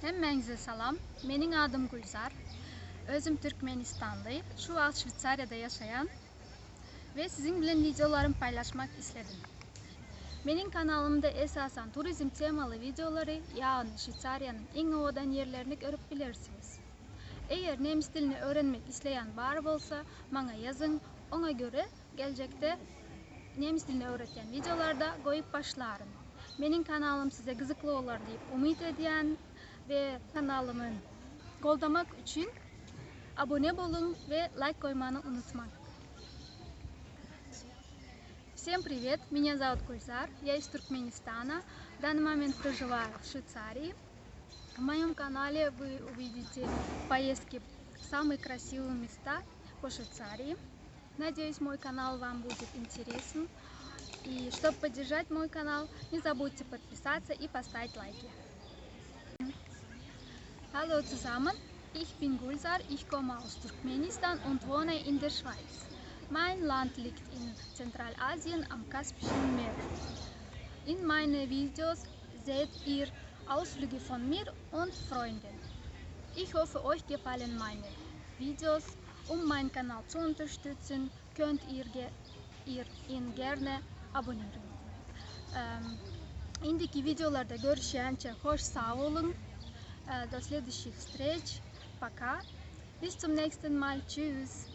Hemmäňize salam. Meniň adym Gülzar. Özüm Türkmenistanly. Şu wagt Şweýsariýada ýaşaýan we siziň bilen wideolarym paýlaşmak isledim. Meniň kanalymda esasan turizm temaly wideolary, ýagny Şweýsariýanyň iň owadan ýerlerini görüp bilersiňiz. Eger nemes dilini öwrenmek isleýän bar bolsa, maňa ýazyň, oňa göre geljekde nemes dilini öwretýän wideolarda goýup başlaryn. Meniň kanalym size gyzykly bolar diýip umyt edýän we kanalymy goldamak üçin abone boluň we laýk goýmany unutmaň. Всем привет! Меня зовут Гульзар, я из Туркменистана. В данный момент проживаю в Швейцарии. В моем канале вы увидите поездки в самые красивые места по Швейцарии. Надеюсь, мой канал вам будет интересен. И чтобы поддержать мой канал, не забудьте подписаться и поставить лайки. Hallo zusammen, ich bin Gulzar, ich komme aus Turkmenistan und wohne in der Schweiz. Mein Land liegt in Zentralasien am Kaspischen Meer. In meinen Videos seht ihr Ausflüge von mir und Freunden. Ich hoffe, euch gefallen meine Videos. Um meinen Kanal zu unterstützen, könnt ihr, ihr ihn gerne abonnieren. Indiki wideolarda görüşýänçä hoş sag boluň. До следующих встреч. Пока. Bis zum nächsten Mal. Tschüss.